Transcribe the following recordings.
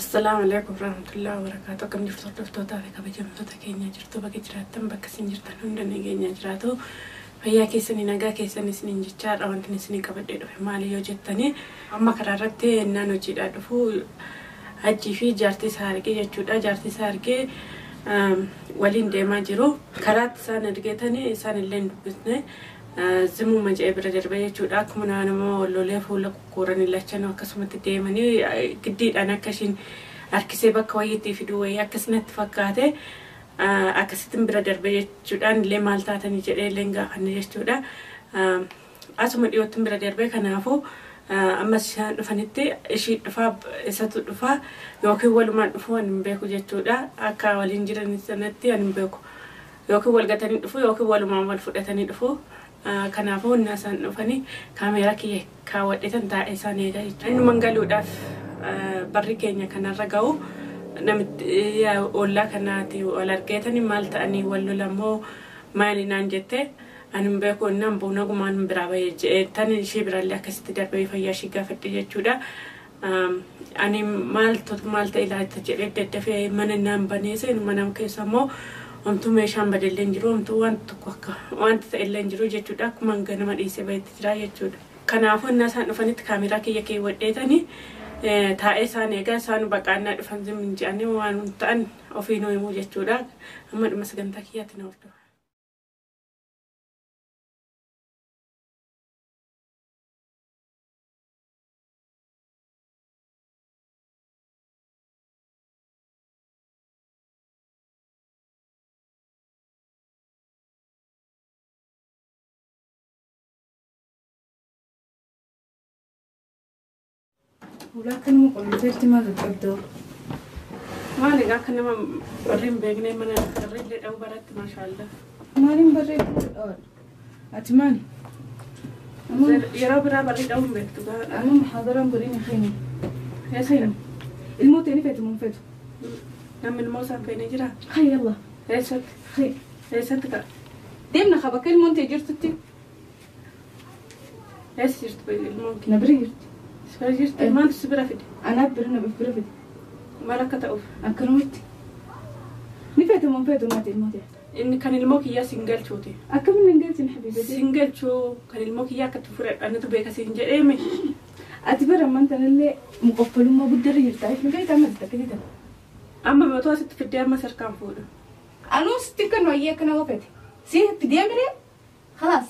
Assalaamu alaikum warahmatullahi wabarakatuh. Akkam jirtu hordoftootaa fi kabajamtoota keenya jirtu bakka jiraattan bakka isin jirtan hunda nageenya jiraatu. Fayyaa keessanii nagaa keessanii isiniin jechaadha. Wanti isinii qabadhee dhufe maali yoo jettanii amma karaa irratti ennaan hojiidhaa dhufu hajjii fi jaartii isaa argee jechuudha. Jaartii isaa argee waliin deemaa jiru. Karaatti isaan argeetanii isaan illee hin dubbisne. Zimuma jedhee bira darbe jechuudha. Akkuma nama wallolee fuula kukkuuranii lachanuu akkasumatti deemanii giddiidhaan akka ishiin harkisee bakka wayiitti fiduu wayii akkasumatti fakkaate akkasittiin bira darbe jechuudhaan illee maal taatanii jedhee illee hin gaafanne jechuudha. Asuma dhiyoottiin bira darbe kanaafuu ammas isaan dhufanitti ishii dhufaa isatu dhufaa yookiin walumaan dhufuu ani hin beeku jechuudha. Akka waliin jiran sanatti ani hin beeku. Yookiin wal gatanii dhufu yookiin walumaan wal fudhatanii dhufu. Kanaafuu innaa isaan dhufanii kaameeraa kiyya kaawwadheetan taa'ee isaan eegaa jechuudha. Inni galuudhaaf barri keenya kanarra ga'u namitti ollaa kanaati wal argeetanii maal ta'anii wal lolamoo maali naan jette ani hin beeku innaan buuna gumaan biraa bahee jedhee tan ishee biraallee akkasitti darbee fayyaa ishee gaafadhe jechuudha. Ani maal maal ta'e laata jedhee daddafee mana naan banee seenu mana keessa immoo homtuu meeshaan badellee hin jiru homtuu wanti tokko akka wanti ta'ellee hin jiru jechuudha. Akkuma ganama dhiisee bahetti jira jechuudha. Kanaafuu innaa isaan dhufanitti kaameeraa kiyya keewwadheetanii taa'ee isaan eegaa isaan baqaannaa dhufan zimmin jedhanii waan ta'an ofiinuu himuu jechuudha. Amma dhuma sagantaa kiyyaatti na hordofa. Ulaa nama qolloteetti maal qaqqabdoo? Maal egaa akka nama warri hin beekne mana barreellee dha'uu baratti maashaallah. Maaliin barreeffama dha'uudha? Ati maali? Yeroo biraa barree dha'uu hin beektu gaadha. Amma muhaadaraan godhin hin Eessa Ilmoo ta'e ni feetu moo hin feetu? Namni ilmoo isaan feene jira? Hay yalla. Eessatti? Hay. Eessatti ka'a? Deemna ka bakka ilmoon ta'e jirtutti. Eessa jirtu ilmoon kee? Na bira jirti. Si bira jirti? Maaltu si bira fide? Anaaf bira na bira fide. Maal akka ta'uuf? Akkanumatti. Ni feetu moo hin feetu maati ilmoo ta'e? Inni kan ilmoo kiyyaa siin galchuuti. Akkamiin hin galchine habiibati? Siin galchuu kan ilmoo kiyyaa akka itti fudhadhanitu beeka siin jedheemi. Ati bara ammaan tanallee muqoffalummaa guddarra jirta. Ifni beektaa amma takka jedhama. Amma mootuu asitti fiddee amma sarkaan fuudha. Anuu sitti kan wayyee akkana wafete. Si fidee miree? Khalaas.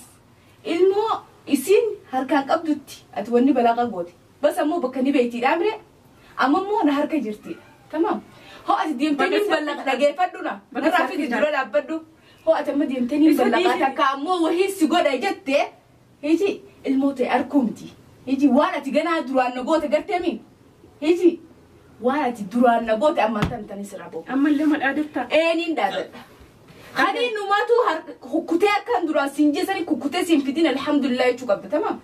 Ilmoo isiin harkaan qabdutti ati wanni balaa goote. Bas ammoo bakka ni beektiidha miree? Amma immoo na harka jirtidha. Tamaam. Hoo ati deemtee ni ballaqa dhageeffadhu na. Narraa fidi dura dhaabbadhu. Hoo ati amma deemtee ni ballaqa takka ammoo wahii si godha jettee hiji ilmoo ta'e harkuu miti. Hiji waan ati ganaa duraan na goote gartee mi? Hiji waan ati duraan na goote ammaan tan tan sirraa boobu. Ammallee ma dhaadattaa? Eeniin dhaadadha. Kaniin numaatu kukkutee akkan duraan siin jeessanii kukkutee siin fidin alhamdulillah jechuu qabda tamaam.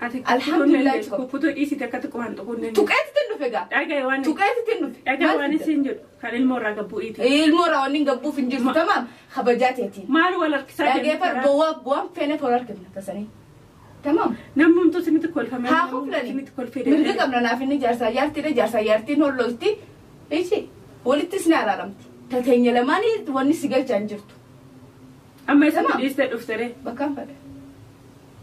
Ati Alhamdulillah jechuudha. Kukkutuu dhiisite akkatti qubaan tuquun dandeenye. Tuqeetitti hin dhufe gaa. Dhagaye waan Tuqeetitti hin dhufe. dhagaye waan isiin jedhu kan ilmoo irraa gabbu'iiti. Ilmoo irraa wanni gabbuuf hin jirtu tamaam kabajaa teetiin. Maal wal harkisaa Dhageeffadhu gowwaa bu'aan feene foon harkifna tasanii. Tamaam. Namni homtuu isinitti kolfame. Haa koflani. Isinitti kolfee Mirga qabna naaf inni jaarsaa jaartiidha jaarsaa jaartiin hollolti. Ichi walittis ni araaramti. Tateenya lamaanii wanni si galchaa hin jirtu. Amma isatti Tamaam. dhiistee dhufte ree. Bakkaan fadha.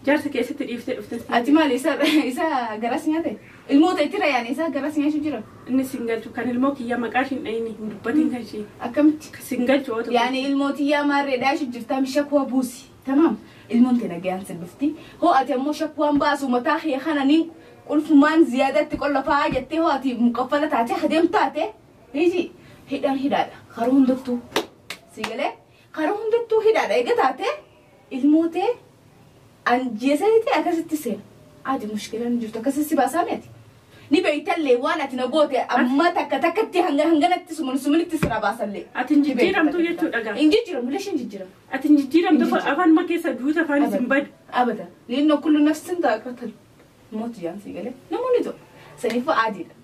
Jaarsa keessatti dhiiftee dhufte. Ati maali isa isa garas nyaate? Ilmoo ta'e yaani isa garas nyaachuu jira. Inni siin galchu kan ilmoo kiyya maqaa ishiin dhayini hin dubbatiin kan ishee. Akkamitti? Siin galchu yoo ta'u. Yaani ilmoo tiyyaa maarreedhaa ishee jirtaa shakwaa buusi. Tamaam. Ilmoon ta'e nagayaan sin dhufti. Hoo ati ammoo shakwaan baasu mataa kee kana niin qulfumaan ziyaadatti qollofaa jettee hoo ati muqaffala taate adeem taate. Hiji hidhaan hidhaadha. Karuu hundattuu. Si galee? Karuu hundattuu hidhaadha. Eega taate ilmoo ta'e anjeesanitti akkasitti seena. Ati mushkilaan hin jirtu akkasitti si baasaa miti. Ni beektallee waan ati na goote amma takka takkatti hanga hanganatti sumun sumunitti sira baasallee. Ati hin jijjiiramtu jechuudha gaa. Hin jijjiiramu leesh hin jijjiiramu. Ati hin jijjiiramtu afaan ma keessa duuta afaan isin badu. Abada. Liinno kullu nafsin daaqatal mootu jaan si galee namoonni ta'u. Saniifuu adiidha.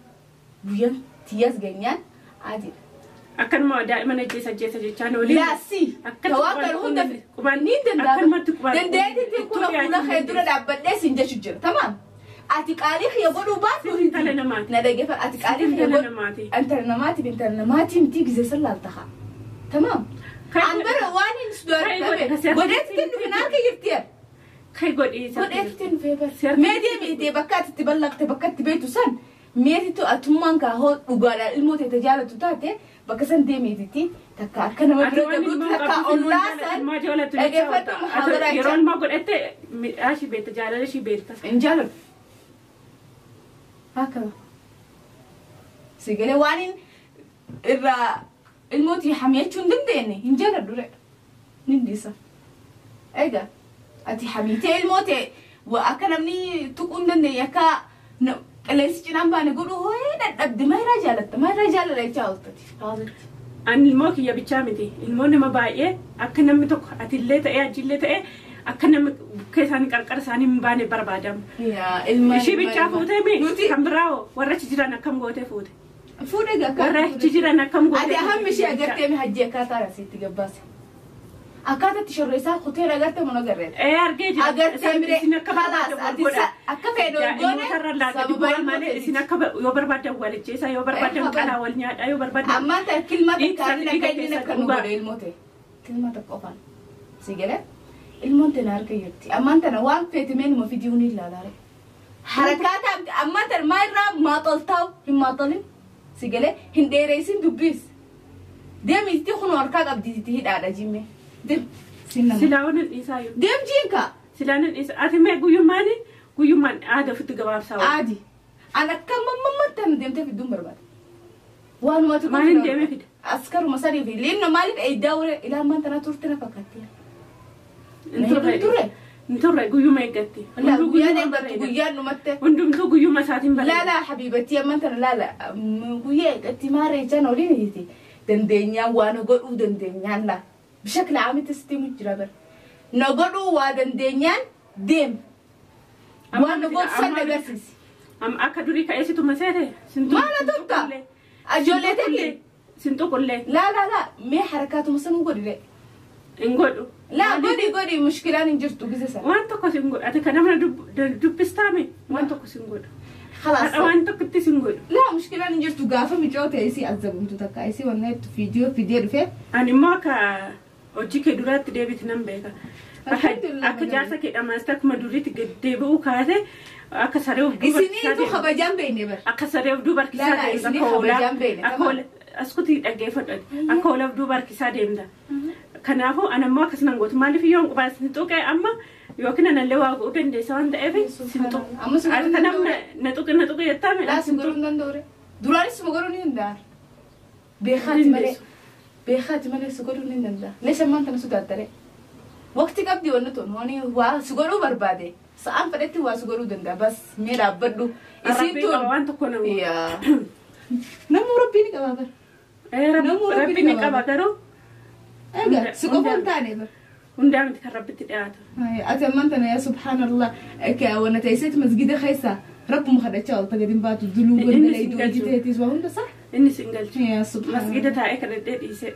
Guyyaan tiyyaas geenyaan adiidha. Akkanuma daa'ima ajjeesa ajjeesa jechaan olii. Laasii. Tawakkal hunda qubaan ni danda'ama. Akkanumatti qubaan. Dandeettiin kun fuula kee dura dhaabbadhee siin jechu jira. Tamaam. Ati qaalii kiyya godhuu baadhu. Intala namaati. Na dhaggeeffadhu. Ati qaalii kiyya Intala godhu. namaati. Intala namaati intala namaati miti gizee san laalta haa. Tamaam. An bara waan hin Kai godhe, godheetti dhufe na harka jirti yaa. Kai godhi. Godheetti dhufee bara. Mee deemite bakka ati itti ballaqte bakka itti beektu san meetitu atummaan kaa hoo dhugaadhaan ilmoo ta'e jaalatu taate bakka san deemititti takka akka nama Ati bira waan dabrutti ilmoo takka qabdu ollaa ilmoo san ilmoo jaalatu dhaggeeffadhu muhaabaraa Yeroo ilmoo godhatte midhaa ishii beekta jaalala ishii beekta. Hin jaalatu. Akka si galee waan hin irraa ilmootii hamiyachuu hin dandeenye hin jaaladhu re. Nin dhiisa. Egaa ati hamiitee ilmoo ta'e akka namni tuquu hin dandeenye akka qilleensi cinaan baane godhu hooyee dadhabde maa irraa jaalatta maa irraa jaalala jechaa ooltati. Ani ilmoo kiyya bichaa miti. Ilmoo nama baay'ee akka namni tokko atillee ta'ee achillee ta'ee akka namni bukkee isaanii qarqara isaanii hin baane barbaadamu. Ilma Ishii bichaa fuutee mi? Nuti Kan biraa hoo warra achi jiran akkam gootee fuute? Fuudhe akka Warra achi jiran akkam gootee Ati fuute? hammi ishee agartee mi hajji akkaataa asitti gabbaase. Akkaataa itti shorreessaa kutee agartee mun agarreeta. Ee argee jira. Agartee Isaan- miree isin akka khalaas barbaadan ati wal godha. akka fedhe wal goone Ilmoota irraa gadi sababa bu'aa ilmoo malee isin fedhiiti. akka yoo barbaadan wal ajjeesaa yoo barbaadan Haban. qalaa wal nyaadhaa yoo barbaadan. Ammaan tana kilma Dhiigsa takka dhiiga akka inni keessa akka nu dhugaa. godhe ilmoo ta'e. Kilma takka qofaan. Si galee ilmoon tana harka jirti. Ammaan tana waan feete mee numa fidii ni ilaalaare. Harakaata ammaan tana maa irraa maaxaltaa'u hin maaxalin. Si galee hin dheereessin dubbiis. Deemiitti kun harkaa qabdiitti hidhaadha jimme. Deem. Sin nama. Silaa waan dhiisaa yoo. Deem jiinka. Silaa nan dhiisa. Ati mee guyyummaan guyyummaan aada ofitti gabaabsaa oolu. Aadi. An akka mammattan deemtee fidduun barbaada. Waanuma ati Maaliin deemee fida? Askaruma sanii fi liinno maaliif eeydaa wure ilaamaan tana turte na fakkaatti. Hin turre. Turre. Hin turre guyyuma eeggatti. Laa Hunduu guyyaan guyyuma eeggatu bareeda. guyyaan dhumatte. Hundumtuu guyyuma isaatiin bareeda. Laala habiibatii amman tana laala guyyaa eeggatti maareechaan oliin hiiti. Dandeenyaan waa na godhuu dandeenyaan laa. Bishakla aamitti sitti himu jira bara. Na godhuu waa dandeenyaan deem. Waan na godhu san agarsiisi. Amma akka durii ka'ee situma seete. Maala tokka? Ijoollee ta'e. Sin tuqullee. Laa laa laa mee harakaatuma sanuu godhi re. Hin godhu. Laa godhi godhi mushkilaan hin jirtu gise sana. Waan tokko sin godhu. Ati kan nama dubbistaame waan tokko sin godhu. Khalaas. Haadha waan tokkotti sin godhu. Laa mushkilaan hin jirtu gaafa micoo ta'e isii azabumtu takka isii wanna itti fiidiyoo fidee dhufee. Ani immoo akka hojii kee duraatti deebiti nan beeka. Akka Alhamdulillah, akka jaarsa kee dhamaasta akkuma duriitti gad deebi'uu kaase akka saree of duuba Isiniitu harkisaa deemta. kabajaan beekne bara. Akka saree of duuba harkisaa Laa, laa, deemta. isinii Akka hoolaa kabajaan beekne, akka tamam. hoolaa askutii dhaggeeffadhu. Akka hoolaa of duuba harkisaa deemta. Kanaafuu ani immoo akkas nan gootu maaliif yoo qubaa sin tuqee amma yookiin anallee waa godhuu dandeessa waan ta'eef sin tuqu. Amma si godhuu Akka hin namni na tuqe na tuqe jettaa Laa si godhuu hin danda'u re. Duraanis si godhuu ni danda'a. Beekaati malee. Beekaati malee si godhuu ni danda'a. Leesha ammaan tana sodaattare. Waqti qabdi wanni tun wani waa si godhuu barbaade. Sa'aan fedhetti waa si godhuu danda'a. Bas mee dhaabbadhu. Isiin Rabbii qaba tun. waan tokko nama. Yaa. Namuu rabbii ni qaba bara. Namuu rabbi Rabbi ni qaba. qaba garuu Egaa si qofa hin taane bara. hundaa miti kan rabbitti dhiyaatu. Ati ammaan tana yaa subhaanallah wanna teesseet masgida keessa rabbuma kadhachaa oolta gadi hin baatu duluu Inni gondalee sin hojii galchu. teetis waa hunda saa. Inni sin galchu. Yaa subhaanallah. Masgida taa'ee kadhadhee dhiisee.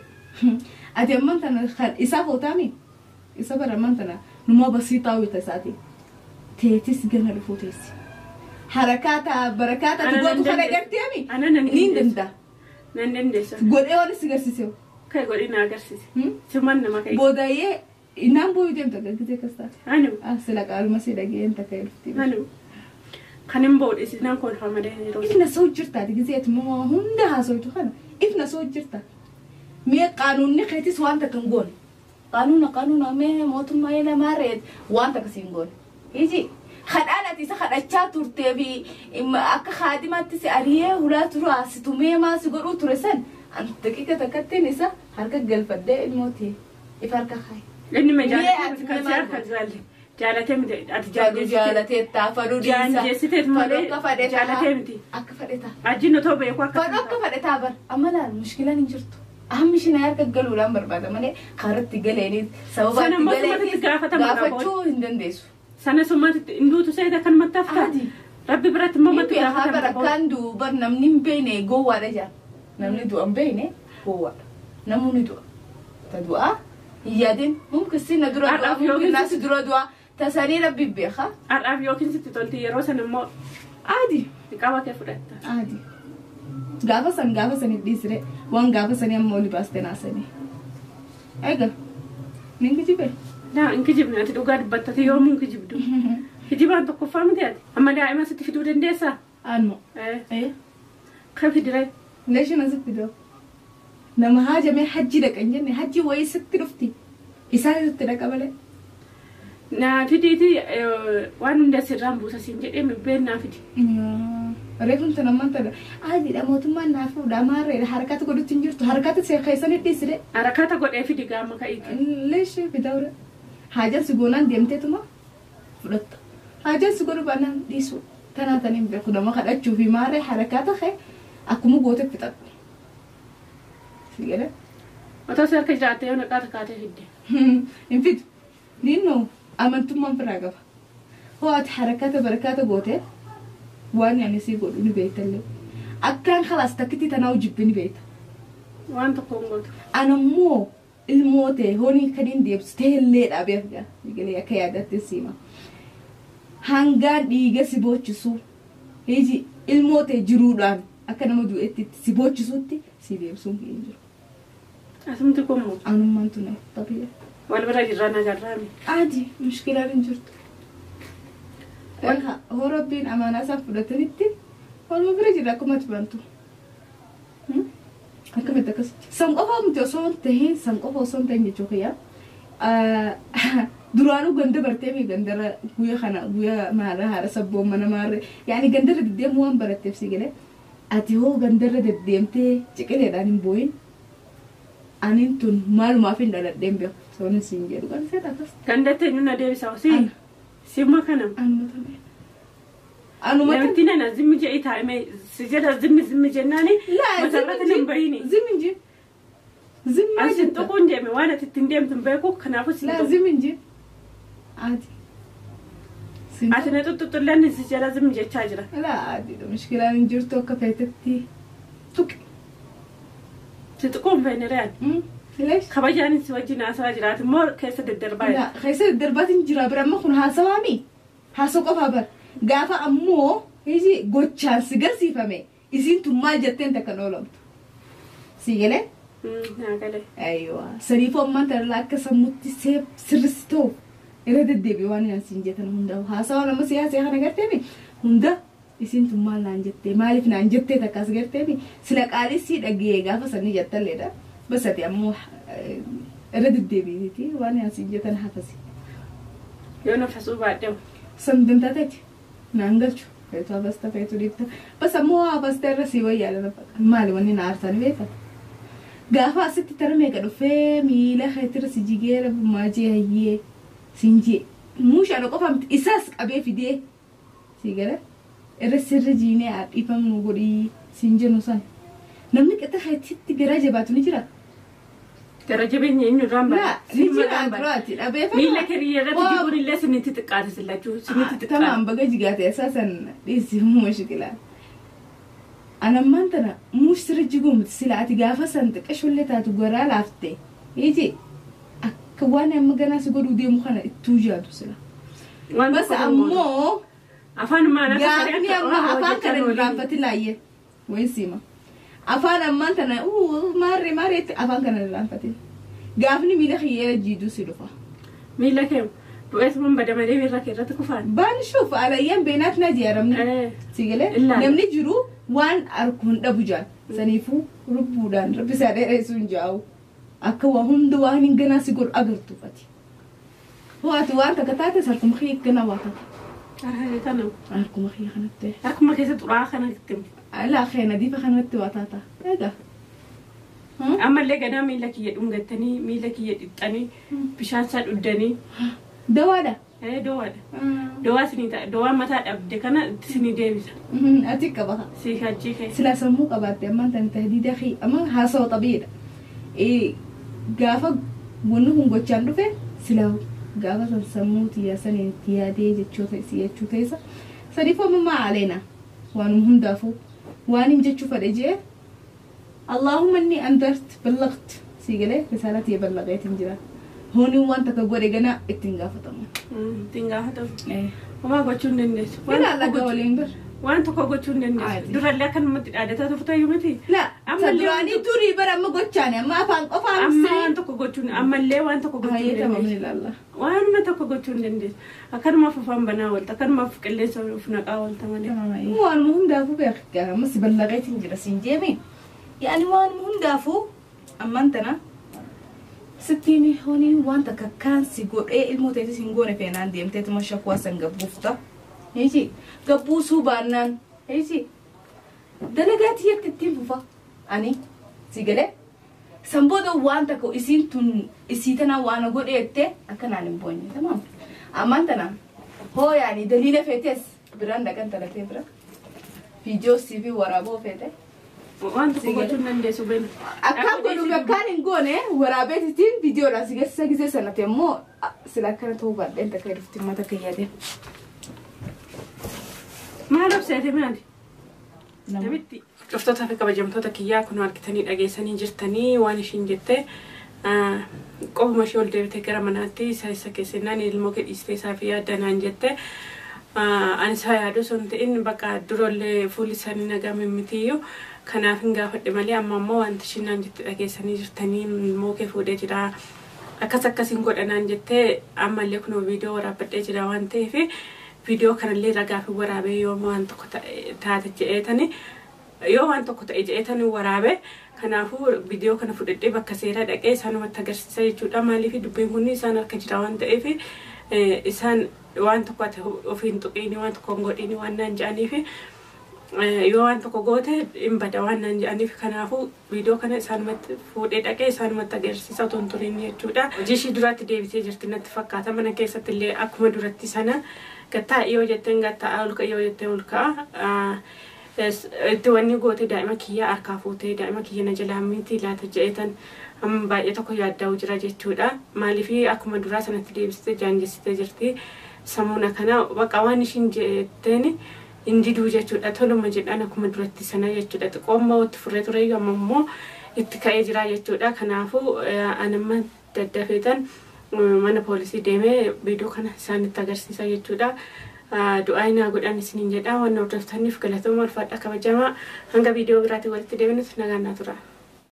Ati ammaan tana isaa footaami isa bara ammaan tana numaa basiitaa wita isaati teetis gana dhufuu teessi. Harakaata barakaata ati Ana nan gootu kana dandeessu. garteemi Ana nan ni dandeessu. danda'a. Nan dandeessa. Godhee waan si garsiise. Kai godhi na agarsiise. Siman nama kai. Boodayyee inaan booyuu deemta gargitee akkas taate. Ani Ah sila qaaluma si dhageen takka ilfti. ani kan hin boodhe sinan kolfa malee yeroo Ifna soo jirta ati gisee ati moo hunda haasoytu kana ifna soo jirta. Mee qaanuunni keetis waan takka hin goone. Qaanuuna qaanuuna mee mootummaa ila maarreet waan takka si hin goone. Iji kadhaan ati isa kadhachaa turtee fi akka haadimaatti si ari'ee hulaa tura si tumee maa si godhuu ture san an daqiiqa takkattiin isa harka galfadhee ilmooti ifa harka kaaye. Inni me Mee jaalatee ati miti mee kan si maal harka jaalle. Jaalatee miti ati Fadhu jaallatee. jaalatee taa fadhu dhiisa. Jaanjeessiteet Fadhu malee akka fadhe ta'a. jaalatee miti. Akka fadhe ta'a. Ajjiin otoo beeku akka. Fadhu akka fadhe ta'a bara. Amma laal mushkilaan hin jirtu. Hammi isheen harka galuudhaan barbaada malee karatti galeenis sababa Sana itti immoo sumatti galeenis gaafatama qaba. gaafachuu hin dandeessu. Sana sumatti hin duutu seeta kan mattaaf ta'a. Adi. Rabbi biratti immoo matti Ni beekaa gaafatama bara qaba. kan duuba namni hin beekne gowwaadha jaa. Namni du'a hin beekne gowwaadha. Namni du'a. Ta du'a hin yaadin mumkin si na dura du'a Har'aaf mumkin yookiin naasi dura du'a. Tasanii rabbi beeka. Har'aaf yookiin sitti tolti yeroo san immoo Adi. niqaaba kee fudhatta. Adi. Gaafa san gaafa saniif dhiisire waan gaafa sanii amma oli baaste naasanii. Egaa nin kijibe. Laa hin kijibne ati dhugaa dubbattati yoomuu hin kijibdu. Kijibaan tokkoffaa miti ati. Amma daa'ima sitti fiduu dandeessaa? Anmo. Eh, Eh. kan fidire? Leeshin asitti doo. Nama haajamee hajji dhaqa hin jenne hajji wayii sitti dhufti. Isaan sitti dhaqa malee. Naa fidiiti waan hunda sirraan buusa siin jedhee mibbeen naa fidi. Reefun tana ammaan tana adiidha mootummaan naa fuudha maarreedha harkatti godhutti hin jirtu harkatti see keessan dhiisire. Harakaata godhee fidi gaama ka'iiti. Leeshi fidawra. Haajan si goonaan deemteetuma fudhatta. Haajan si godhu baanaan dhiisu. Tanaa taniin beeku nama kadhachuu fi maarree harakaata kee akkuma goote fixadhu. Si galee? Otoo si harka jiraatte yoo naqaata kaatee fidde. Hin fidu. Linnoo amantummaan firaa qaba. Hoo ati harakaata barakaata goote waan ani sii godhu ni beektallee. Akkaan khalaas takkitti tanaa jibbi ni beekta. Waan tokko hin gootu. Anammoo ilmoo ta'e horii kan hin deebsu ta'ellee dhaabeef gaa biqilee akka yaadaatti siima. Hangaan dhiiga si boochisu hiji ilmoo ta'e jiruudhaan akka nama du'etti si boochisutti si deebisuun hin jiru. Asumti kun Anummaan tun xabi'a. wal bira jirra nagarraami. Adi mushkilaan hin jirtu. Hoo rabbiin amaanaa isaa fudhatanitti waluma bira jirra akkuma ati bantu. Akkamitti akkas san qofa miti osoo hin tahin san qofa osoo hin tahin jechuu kiyya. Duraanuu ganda bartee mi gandara guyya kana guyya maarra haara sabboon mana maarre yaani gandarra deddeemuu waan baratteef si galee ati hoo gandarra deddeemtee ciqileedhaan hin booyin aniin tun maalumaaf hin dhaladheen beeku sababni siin jedhu kan seeta akkas. Gandatti eenyu na deebisa osii? Simma kanam. Anuma Namatti nana zimmi jedhii taa'ime si jedha zimmi zimmi jennaani matarratti hin bahini. Zimmi hin jiru. Zimmi As hin tuquun deeme waan ati ittiin deemtu hin beeku kanaafuu si Laa tuqu. zimmi hin jiru. Adi. Ati na tuttuqulleen si jala zimmi jechaa jira. Laa adiidha mushkilaan hin jirtu akka feetetti tuqi. Si tuquu hin feene re'an. Leesh. Kabajaan si wajjin haasawaa jiraatu immoo keessa daddarbaa jira. Laa keessa daddarbaatiin jira bira amma kun haasawaami. Haasoo qofaa bara. Gaafa ammoo hiji gochaan si garsiifame isiin tun maal jetteen takka hin oolamtu. Si galee? Naa galee. Aywa. Saniifuu ammaan tana akka sammuutti sirristi ta'u irra deddeebi'ee waan ani siin jettan hunda haasawaa nama siyaasa kana garteemi hunda isiin tun maal naan jettee maaliif naan jettee takkas garteemi sila qaalii sii dhagee gaafa sanii jettalleedha. Bas ati ammoo irra deddeebi'eeti waan ani siin jettan hafasi. Yoo nafasuu baadheewu. San dantateeti naan galchu feetu hafasta feetu dhiifta bas ammoo hafasta irra sii wayyaadha na fakkaata maali wanni na aarsanii beekta. Gaafa asitti tara meeqa dhufee miila keetirra si jigee rabbumaa jee hayyee siin jee muushaan qofa miti isaas qabee fidee si gara irra sirra jiinee dhiifamnu godhii siin jennu san namni qixa keetitti garaa jabaatu ni jira. Gara jabeenya eenyurraan bara. Laa ni jira duraati dhabee Miila kiriyya irratti jiguun illee sinitti xiqqaate sillachuu sinitti xiqqaate. Tamaan baga jigaate asaasan dhiisi mushkila. Anammaan tana muush sirra jiguu miti sila ati gaafa san xiqqashollee taatu garaa laafte iji akka waan amma ganaa si godhuu deemu kana ittuu jaatu sila. Waan Bas tokko hin gootu. ammoo Afaan maal akka gaafni amma afaan kana hin irraanfatin laayyee wayin siima. Afaan ammaan tana maarree maarreetti afaan kana hin irraanfatin. Gaafni miila kiyyeera jiiduu si dhufa. Miila kee du'eesuma bada malee miila kee irratti kufaan. Baan shuuf alayyaan beenaat na jiyaaramne. Si galee Ilaali. namni jiru waan arku hin dhabu jaan. Saniifuu lubbuudhaan rabbi isaa dheeressu hin jaa'u. Akka waa hunda waan hin ganaa si godhu agartuufati. Hoo ati waan takka taate harkuma kee ganaa waa taata. Kana Harkuma kee kanatti. akkuma keessa xuraa'aa kanatti. Alaa kee nadiifa kanatti waa taata. Egaa. Ammallee ganaa miila kiyya dhungattanii miila kiyya dhixxanii bishaan isaa dhuddanii. Dawaadha. Dawaadha. Dawaa sinii ta'a dawaa mataa dhabde kana sinii deebisa. Ati qaba. Sii hajjii kee. Sila sammuu qabaatte ammaan tani tahdiida kee amma haasawa xabiidha. Gaafa wanni kun gochaan dhufe sila gaafa san sammuu tiyyaa saniin itti yaadee jechoota isii jechuu teessa. Sadiif amma maa aleena waanuma hundaafuu waan hin jechuu fedhe jee Allaahumma inni andarti ballaqti sii galee risaalaa tiyya ballaqeetiin jira. Hooniin waan takka godhe gana ittiin gaafatamu. Ittiin gaafatamu. Homaa gochuu hin dandeessu. Ilaalla waliin bir. Waan tokko gochuu hin dandeessu. Durallee akkanumatti dhaadataa turteeyyuu miti. La duraanii turii bara amma gochaani amma afaan qofaan. Amma waan tokko gochuu ammallee waan tokko gochuu hin dandeessu. Waanuma tokko gochuu hin dandeessu. Akkanumaaf afaan banaa oolta akkanumaaf qilleensa of naqaa oolta malee. Waanuma hundaafuu beekaa amma si ballaqeetiin jira siin jeemi. Yaani waanuma hundaafuu ammaan tana sittiin hooniin waan takka kaan si godhee ilmoo teetis hin goone feenaan deemteetuma shakwaa san gabbuufta. Eeji gabbuusuu baannaan eeji dalagaa tiyyatti ittiin fufa ani si galee san booda waan takka isiin tun isii tana waan godheette akkanaan hin boonye tamaam ammaan tana hoo yaani daliila feetes biraan dhaqan talatee bira viidiyoo siifii waraaboo feete. Waan tokko gochuu hin dandeessu beena. Akkaan godhuuf akkaan hin goone waraabeetitiin viidiyoodhaan si geessisa gisee sanatti ammoo sila akkana ta'uu baadheen takka dhufti mata kiyyaate. Maal obseete maali? Namitti. Hordoftoota fi kabajamtoota kiyyaa kun argitanii dhageessanii jirtanii waan ishiin jette qofuma ishee ol deebitee gara manaatti isa isa keessannaan ilmoo kee dhiistee isaa fi yaaddanaan jette. Ani isaa yaaduu osoo hin ta'in bakka durallee fuulli isaanii nagaa mimitiyyuu kanaaf hin gaafadhe malee amma ammoo wanti ishiin naan jette dhageessanii jirtanii ilmoo kee fuudhee jira. Akkas akkasiin godhanaan jettee ammallee kunoo viidiyoo waraabbadhee jira waan ta'eef viidiyoo kanallee ragaa fi waraabee yoo waan tokko taate jedheetani yoo waan tokko ta'e jedheetani waraabe kanaafuu viidiyoo kana fudhadhee bakka seeraa dhaqee isaanumatti agarsiisa jechuudha. Maaliif dubbiin kun isaan harka jira waan ta'eef isaan waan tokko ati ofiin tuqiini waan tokko hin godhiini waan naan jedhaniif yoo waan tokko goote hin bada waan naan jedhaniif kanaafuu viidiyoo kana isaanumatti fuudhee dhaqee isaanumatti agarsiisa otoo hin turin jechuudha. Hojii ishii duraatti deebisee jirti natti fakkaata mana keessatti illee akkuma duratti sana gattaa yoo jetteen gattaa ol ka'a yoo jetteen ol ka'a. Itti wanni goote daa'ima kiyyaa harkaa fuutee daa'ima kiyya na jalaa miti laata jedheetan amma baay'ee tokko yaaddaa'u jira jechuudha. Maaliif akkuma duraa sanatti deebistee jaanjessitee jirti. Samuuna kana bakka waan ishiin jetteen hin diduu jechuudha. Toluma jedhaan akkuma duratti sana jechuudha. Xiqqoommaa itti furree ture amma immoo itti ka'ee jira jechuudha. Kanaafuu anamma daddafeetan mana poolisii deemee viidiyoo kana isaanitti agarsiisa jechuudha. Du'aa naa godhan isiniin jedha waan hordoftaniif galatooma ulfaadha kabajamaa hanga viidiyoo biraatiin walitti deebinutti nagaan naa tura.